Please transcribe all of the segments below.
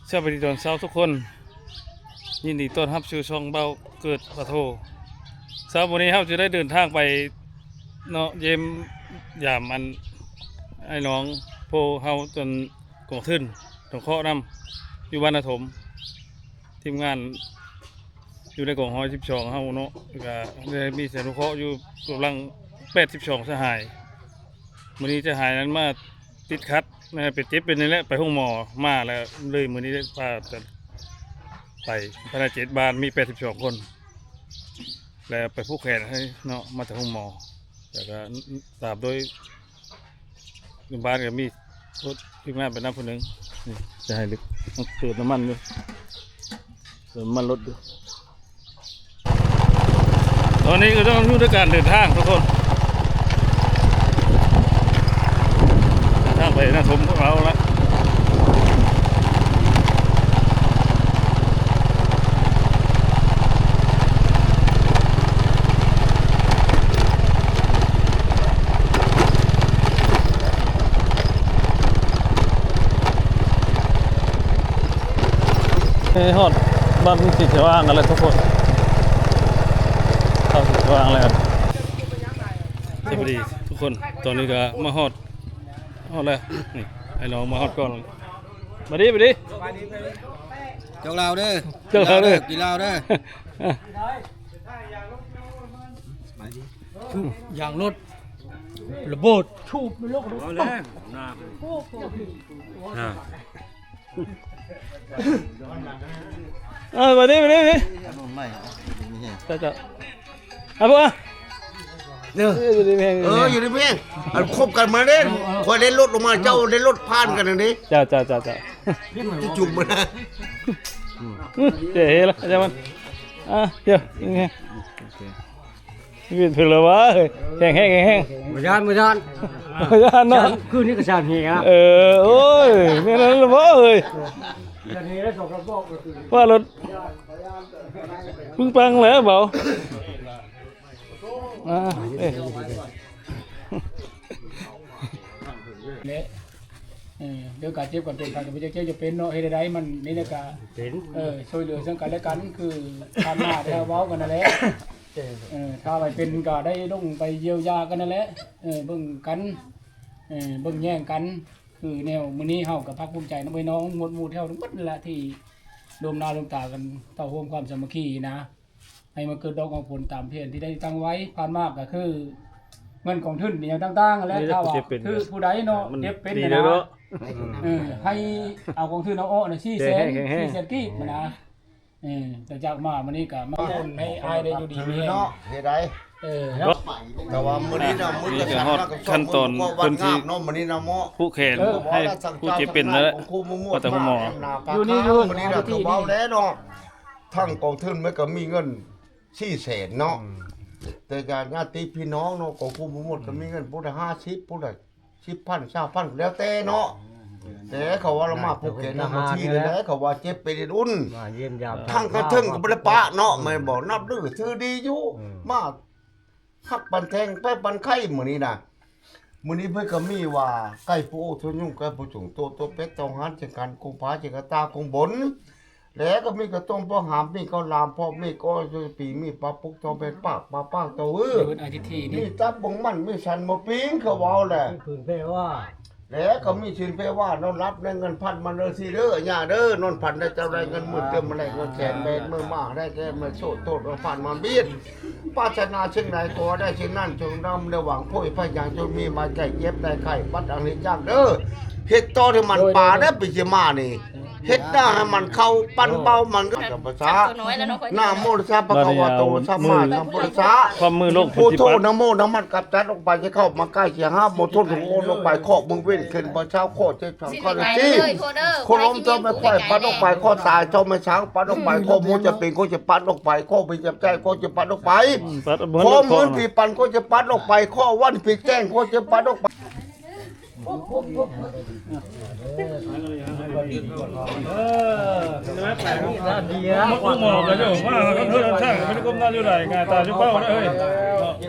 ສະບາຍດີຕອນເຊົ້າທຸກຄົນ, ຍິນດີຕ້ອນຮັບສູ່ຊ່ອງເບົາເກີດປະໂທ. ເຊົ້າມື້ນີ້ເຮົາຈະໄດ້ເດີນທາງໄປເນາະ ຢ້ຽມຢາມອັນ ອ້າຍນ້ອງໂພເຮົາ ຈົນກອງທຶນສົງເຄາະນຳ ຢູ່ບ້ານນາຖົມ. ທີມງານຢູ່ໃນກອງຮ້ອຍສິບສອງເຮົາເນາະ ແລ້ວກະໄດ້ມີສະນຸເຄາະຢູ່ກຳລັງແປດສິບສອງສະຫາຍ. ມື້ນີ້ສະຫາຍນັ້ນມາຕິດຂັດ ໄປເຈັບເປັນນີ້ແຫຼະ ໄປໂຮງໝໍມາແລ້ວ ເລີຍມື້ນີ້ໄດ້ພາກັນໄປ ພະນັກງານເຈັດບ້ານມີແປດສິບສອງຄົນ ແລ້ວໄປຜູກແຂນໃຫ້ເນາະ ມາຈາກໂຮງໝໍ ແລ້ວກະຕາມໂດຍ ຢູ່ບ້ານກໍມີຄົນ ທີມງານໄປນຳຜູ້ໜຶ່ງ. ນີ້ຈະໃຫ້ເລັກ ເຕີມນ້ຳມັນຢູ່ ເຕີມນ້ຳມັນລົດຢູ່. ຕອນນີ້ກໍຕ້ອງຢູ່ໃນການເດີນທາງທຸກຄົນ ເດີນທາງໄປນາຖົມຂອງເຮົາລະ. ເອີ ຮອດບ້ານສີສະຫວ່າງແລ້ວທຸກຄົນ ເຂົ້າສີສະຫວ່າງແລ້ວ. ສະບາຍດີທຸກຄົນ ຕອນນີ້ກໍມາຮອດ ຮອດແລ້ວ ນີ້ ອ້າຍນ້ອງມາຮອດກ່ອນ. ມາດີ ມາດີ ເຈົ້າລາວເດີ ເຈົ້າລາວເດີ ກິນລາວເດີ. ຢາງລົດລະເບີດ ເອົາແລ້ວ ເອີ ມານີ້ ມານີ້ ມານີ້ ເຈົ້າ ເຈົ້າ ເອົາບໍ່ ເອີ ເອີ ຢູ່ດີມີແຮງ ເອີ ຢູ່ດີມີແຮງ. ອັນຄົບກັນມາເດ້ ຂ້ອຍເດ້ລົດລົງມາ ເຈົ້າເດ້ລົດຜ່ານກັນນັ້ນເດ້. ເຈົ້າ ເຈົ້າ ເຈົ້າ ເຈົ້າ ຈຸ່ມມາ ເຈົ້າ ເຮັດລະ ເຈົ້າມັນ ອ່າ ເຈົ້າ ມີແຮງ ເວນເພິ່ນລະວ່າ ເຮີ້ຍ ແຮງໆ ແຮງໆ ບໍ່ຢ້ານ ບໍ່ຢ້ານ ບໍ່ຢ້ານເນາະ ຄືນນີ້ກໍຊ່າງເຮນະ. ເອີ ໂອ້ຍ ແມ່ນນັ້ນລະບໍ່ເອີຍ ຊ່າງເຮໄດ້ສອງສາມຮອບ ວ່າລົດປຶ້ງປັງແລ້ວເບົາ ອ່າ ເອີ ເນາະ ເອີ ເລື່ອງການເຈັບການເປັນ ໃຜກໍບໍ່ຢາກເຈັບຢາກເປັນເນາະ ເຮັດໃດມັນນີ້ແຫຼະ ກະເປັນ ເອີ ຊ່ວຍເຫຼືອເຊິ່ງກັນແລະກັນ ຄືຜ່ານມາທີ່ເຮົາເວົ້າກັນນັ້ນແຫຼະ. ເອີ ຖ້າໃຜເປັນກໍໄດ້ລົງໄປຢຽວຢາກັນນັ້ນແຫຼະ ເອີ ເບິ່ງກັນ ເອີ ເບິ່ງແຍງກັນ ຄືແນວມື້ນີ້ເຮົາກໍພາກພູມໃຈນຳພີ່ນ້ອງໝົດໝູ່ແຖວໝົດນັ້ນແຫຼະ ທີ່ລວມໜ້າລວມຕາກັນເຕົ້າໂຮມຄວາມສາມັກຄີນະ ໃຫ້ມັນເກີດດອກອອກຜົນຕາມແຜນທີ່ໄດ້ຕັ້ງໄວ້. ຜ່ານມາກໍຄືເງິນກອງທຶນອີ່ຫຍັງຕ່າງໆ ແລະ ຖ້າວ່າຄືຜູ້ໃດເນາະ ເຈັບເປັນນະ ເອີ ໃຫ້ເອົາກອງທຶນເອົາອອກນະ ສີ່ແສນ ສີ່ແສນກີບນະ. ເອີ ແຕ່ຈາກມາມື້ນີ້ກໍມາຄົນໃຫ້ອ້າຍໄດ້ຢູ່ດີມີແຮງເນາະ ເຮັດໄດ້ ເອີ ເນາະ ແຕ່ວ່າມື້ນີ້ນະ ມື້ນີ້ກໍຮອດຂັ້ນຕອນເພິ່ນຊິຜູກແຂນໃຫ້ຜູ້ເຈັບເປັນນັ້ນແຫຼະ ມາແຕ່ໂຮງໝໍ ຢູ່ນີ້ຢູ່ ມື້ນີ້ກໍຄືເວົ້າແລ້ວເນາະ ທັງກອງທຶນມັນກໍມີເງິນສີ່ແສນເນາະ ແຕ່ຍາດຕິພີ່ນ້ອງເນາະ ກອງຄຸ້ມໝົດກໍມີເງິນຜູ້ລະຫ້າສິບ ຜູ້ລະສິບພັນ ຊາວພັນ ແລ້ວແຕ່ເນາະ ແຕ່ເຂົາວ່າລະມາຜູກແຂນນຳມາທີ່ນີ້ແຫຼະ ເຂົາວ່າເຈັບເປັນອຸ່ນ ມາຢ້ຽມຢາມ ທັງກະເທິງກໍບໍ່ໄດ້ປະເນາະ ແມ່ນບໍ່ ນັບຖືຖືດີຢູ່ ມາຮັກປັນແທງໄປປັນໄຂ້ມື້ນີ້ນະ. ມື້ນີ້ເພິ່ນກໍມີວ່າ ໄກ່ຜູ້ໂອ້ ໂຕຍຸງ ໄກ່ຜູ້ສູງ ໂຕ ໂຕເປັດ ເຕົ້າຫານ ເຊງຄັນ ກົງຜາ ເຊງກະຕ່າ ກົງບົນ ແລ້ວກໍມີເຂົ້າຕົ້ມ ເຂົ້າຫາມ ມີເຂົ້າຫຼາມ ເພາະມີກ້ອຍ ໂຕປີ ມີປາປຸກ ເຕົ້າແມ່ນປາກ ປາປາກ ເຕົ້າເອີ ມີຕັບບົງມັນ ມີສັນໝໍປີ້ງ ເຂົາເວົ້າແຫຼະ ແລ້ວກໍມີສິນເພວາ ນອນຫຼັບໃນເງິນພັນມັນເດີ ຊີ້ເດີ ຍ່າເດີ ນອນຝັນໄດ້ເຈົ້າໄດ້ເງິນໝື່ນ ຕື່ນມາໄດ້ເງິນແສນ ແບນມືມາໄດ້ແກ່ມາໂຊດໂທດ ນອນຝັນມາບຽດ ປາດຖະໜາສິ່ງໃດຂໍໄດ້ສິ່ງນັ້ນ ຈົ່ງນຳໄດ້ຫວັງໂພຍພະຍັງ ຈົ່ງມີມາໄດ້ເຈັບໄດ້ໄຂ້ ບັດອັງເຮັດຍາກເດີ ເຮັດຕໍ່ໃຫ້ມັນປາໄດ້ປີຊິມານີ້ ເຮັດໜ້າໃຫ້ມັນເຂົ້າ ປັນເບົາມັນກໍຈະປະສາ ນະໂມຕັດສະ ພະຄະວະໂຕ ສະມາສຳພຸດທັດສະ ຄວາມມືໂລກ ພຸດໂທ ນະໂມ ນະມັດ ກຳຈັດອອກໄປ ຈະເຂົ້າມາໃກ້ ຈະຫ້າມບໍ່ທົນ ໂອນອອກໄປ ເຄາະເບິ່ງເວນ ຂຶ້ນບໍ່ເຊົ້າ ເຄາະເຈັບ ສຳຄັນທີ່ ໂຄລົມເຈົ້າແມ່ຂ້ອຍປັດອອກໄປ ຂໍ້ຕາຍເຈົ້າແມ່ຊ້າງປັດອອກໄປ ຂໍ້ໝູຈະເປັນ ຂ້ອຍຈະປັດອອກໄປ ຂໍ້ເປັນຈຳໃຈ ຂ້ອຍຈະປັດອອກໄປ ຂໍ້ມືນຜີປັນ ຂ້ອຍຈະປັດອອກໄປ ຂໍ້ວັນຜີແຈ້ງ ຂ້ອຍຈະປັດອອກໄປ ເອີ ໝົດໝໍກໍຢູ່ ມາເພິ່ນທາງ ເປັນກົມໜ້າຢູ່ໄດ້ ງ່າຍຕາຢູ່ເປົ້າເດ້ ເຮີ້ຍ.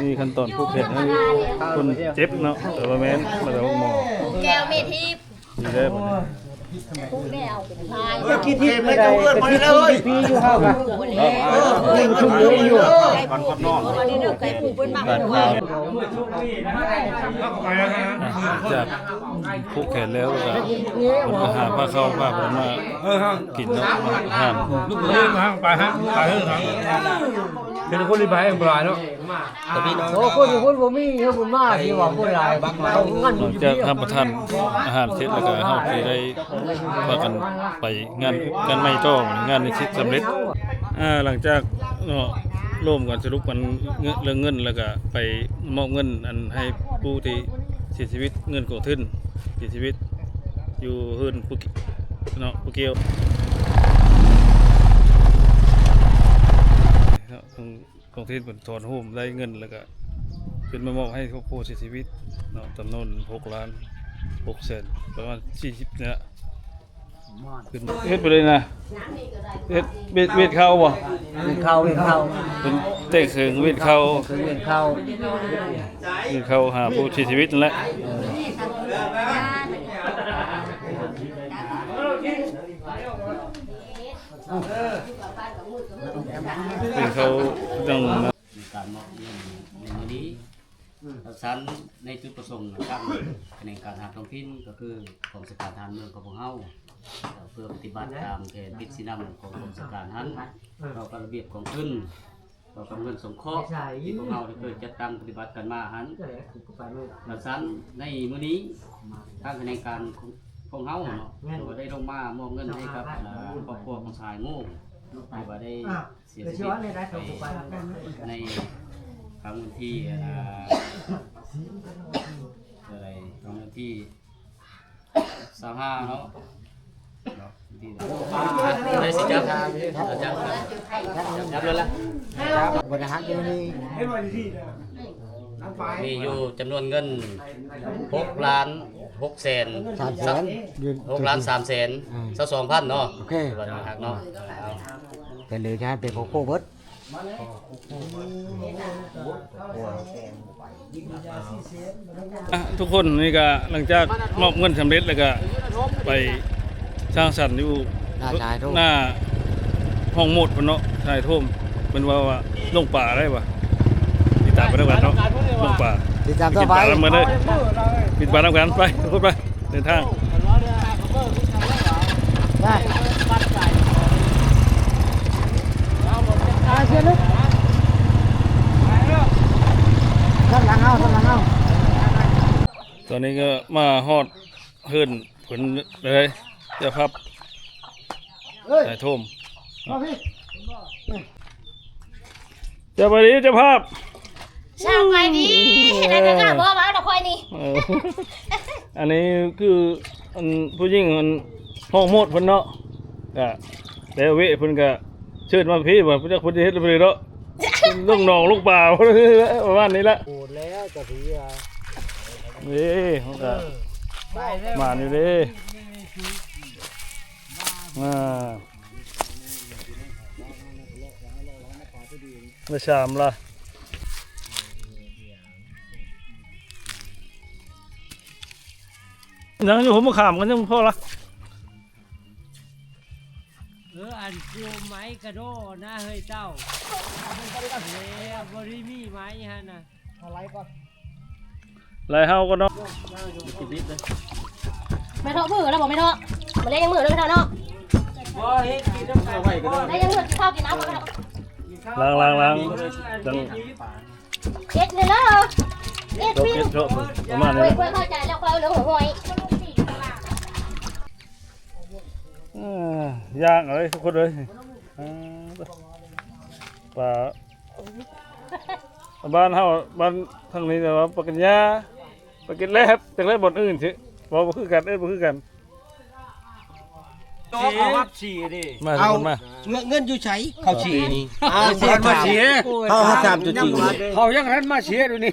ນີ້ຂັ້ນຕອນຜູກແຂນໃຫ້ຄົນເຈັບເນາະ ແຕ່ວ່າແມ່ນ ແລ້ວກໍໂຮງໝໍ ແກ້ວເມທິບ ນີ້ເດ້ ຜູ້ແກ້ວເປັນພາຍ ເອີ ຜູ້ເຂັມໃຫ້ເຈົ້າເອີ້ນມາເລີຍ ທີ່ຢູ່ເຮົາກະ ເອີ ເອີ ເອີ ເອີ ເອີ ກ່ອນກ່ອນນອນ ອັນນີ້ເດີ ໄກ່ປູເພິ່ນມາ ອ່ະ ຈາກຜູກແຂນແລ້ວກະ ເພິ່ນກະຫາພາເຂົ້າພາຂອງມາ ເອີ ກິນເນາະ ອາຫານ ລູກເອີຍ ໄປຮະ ໄປເຮີ້ນ ເປັນຄົນທີ່ໄປບໍ່ຫຼາຍເນາະ. ໂອ້ ຄົນຢູ່ພຸ້ນບໍ່ມີ ເຮົາບໍ່ມາ ທີ່ວ່າຄົນຫຼາຍ ເອົາເງິນ ນອກຈາກຮັບປະທານອາຫານເສັດແລ້ວກະ ເຮົາຊິໄດ້ພາກັນໄປງານ ງານໃໝ່ຕໍ່ ງານນີ້ຊິສຳເລັດ ອ່າ ຫຼັງຈາກເນາະ ລົມກັນສະຫຼຸບກັນເລື່ອງເງິນ ແລ້ວກະໄປມອບເງິນອັນໃຫ້ຜູ້ທີ່ເສຍຊີວິດ ເງິນກອງທຶນເສຍຊີວິດ ຢູ່ເຮືອນຜູ້ເນາະ ຜູ້ກ່ຽວເນາະ ກອງທຶນເພິ່ນຖອນໂຮມໄດ້ເງິນ ແລ້ວກະຂຶ້ນມາມອບໃຫ້ຄອບຄົວເສຍຊີວິດເນາະ ຈຳນວນຫົກລ້ານຫົກແສນ ປະມານສີ່ສິບນີ້ລະ ຂຶ້ນ ເຮັດໄປເລີຍນະ ເຮັດ ເວດ ເວດເຂົ້າບໍ່? ເວດເຂົ້າ ເວດເຂົ້າ ເປັນແຕ່ງເສີງເວດເຂົ້າ ເວດເຂົ້າ ເວດເຂົ້າຫາຜູ້ເສຍຊີວິດນັ້ນແຫຼະ. ເປັນເຂົາຈັ່ງ ໃນການມອບເງິນໃນມື້ນີ້ ອືມ ຈັ່ງຊັ້ນ ໃນຈຸດປະສົງຂອງຂະແໜງການທະຫານທ້ອງຖິ່ນ ກໍຄືກອງບັນຊາການທະຫານເມືອງຂອງພວກເຮົາ ເພື່ອປະຕິບັດຕາມແຜນທິດຊີ້ນຳຂອງກອງບັນຊາການຫັ້ນ ເອີ ເຂົ້າກັບລະບຽບກອງທຶນ ເຂົ້າກັບເງິນສົງເຄາະທີ່ພວກເຮົາໄດ້ເຄີຍຈັດຕັ້ງປະຕິບັດກັນມາຫັ້ນ ຈັ່ງຊັ້ນ ໃນມື້ນີ້ ທາງຂະແໜງການຂອງ ຂອງເຮົາເນາະ ກໍໄດ້ລົງມາມອບເງິນໃຫ້ກັບ ເອີ ຄອບຄົວຂອງສະຫາຍໂງ່ ທີ່ວ່າໄດ້ເສຍຊີວິດໄປໃນຄ່ຳວັນທີ ເອີ ເທົ່າໃດ ຄ່ຳວັນທີ ຊາວຫ້າເນາະ ເນາະ ທີ່ ຜູ້ໃດຊິຈັບ ຈັບ ຈັບ ຈັບເລີຍລະ ບໍ່ໄດ້ຫັກຢູ່ນີ້ ມີຢູ່ຈຳນວນເງິນຫົກລ້ານຫົກແສນ ສາມແສນ ຫົກລ້ານສາມແສນ ອືມ ຊາວສອງພັນເນາະ ໂອເຄ ບໍ່ໄດ້ຫັກເນາະ ເອົາ ເປັນເລີຍ ຈະໃຫ້ເປັນຂອງໂຄເບິດ. ອ່ະ ທຸກຄົນ ນີ້ກະຫຼັງຈາກມອບເງິນສຳເລັດແລ້ວກະໄປສັງສັນຢູ່ ໜ້າຊາຍໂທມ ໜ້າຫ້ອງໂມດພຸ້ນເນາະ ຊາຍໂທມ ເພິ່ນວ່າ ວ່າລົງປາໄດ້ວ່າ ຕິດຕາມໄປນຳກັນເນາະ ລົງປາ ຕິດຕາມຕໍ່ໄປ ກິນປານຳກັນເດີ ກິນປານຳກັນ ໄປ ທຸກຄົນໄປ. ເດີນທາງ ໄດ້ ໄປ ເຊຍເລີຍ ຕາມຫຼັງເຮົາ ຕາມຫຼັງເຮົາ. ຕອນນີ້ກໍມາຮອດເຮືອນເພິ່ນເລີຍ ເຈົ້າພາບ ເອີຍ ໄດ້ໂທມ ມາພີ້. ສະບາຍດີເຈົ້າພາບ ສະບາຍດີ ໄດ້ເທື່ອງາມບໍ່ ມານຳຂ້ອຍນີ້ ເອີ ອັນນີ້ຄື ອັນ ຜູ້ຍິງ ອັນ ຫ້ອງໂມດເພິ່ນເນາະ ກະແລ້ວເວະເພິ່ນກະເຊີນມາພີ້ ວ່າຈັກເພິ່ນຊິເຮັດແບບໃດເນາະ ລົງໜອງລົງປາ ປະມານນີ້ລະ ໂອດແລ້ວຈະຖືວ່າ ນີ້ ເຮົາກະ ເອີ ໝານຢູ່ເດ້ ອ່າ. ມາສາມລະ ຍັງຢູ່ຫົວມະຂາມກັນ ຍັງບໍ່ພໍລະ ເອີ ອັນກູໄມ້ກະໂດນະເຮີຍເຈົ້າ ແລ້ວບໍ່ໄດ້ມີໄມ້ຫັ້ນນະ. ໄລ່ເຮົາກ່ອນເນາະ ແມ່ເທາະມືແລ້ວບໍ່ແມ່ເທາະ ມາເລຍຍັງມືເດີແມ່ເທາະເນາະ ບໍ່ເຮັດກິນນຳກັນ ໄດ້ຍັງມືເຂົ້າກິນເອົາ ລ້າງໆໆ ເຮັດເດີ ເຮັດ ເຮັດ ປະມານນີ້ ຂ້ອຍເຂົ້າໃຈແລ້ວ ຂ້ອຍເອົາເລື່ອງຫ້ວຍ ເອີ ຍ່າງເອົາເລີຍທຸກຄົນເອີຍ ອ່າ ປາ ບ້ານເຮົາ ບ້ານທາງນີ້ເອີ້ນວ່າປາກັນຍາ ປາເກັດແລັບ ຈັກແລ້ວບ່ອນອື່ນຊິ ເວົ້າບໍ່ຄືກັນ ເອີ້ນບໍ່ຄືກັນ. ເອົາມາ ມາ ເອົາ ມາ ເງິນ ເງິນຢູ່ໃສ? ເຂົ້າຊິນີ້ ເອົາ ເຂົ້າມາຊິ ເຮົາ ເຮົາສາມຈຸດສີ່ ເຮົາຍັງທັນມາເສຍຢູ່ນີ້.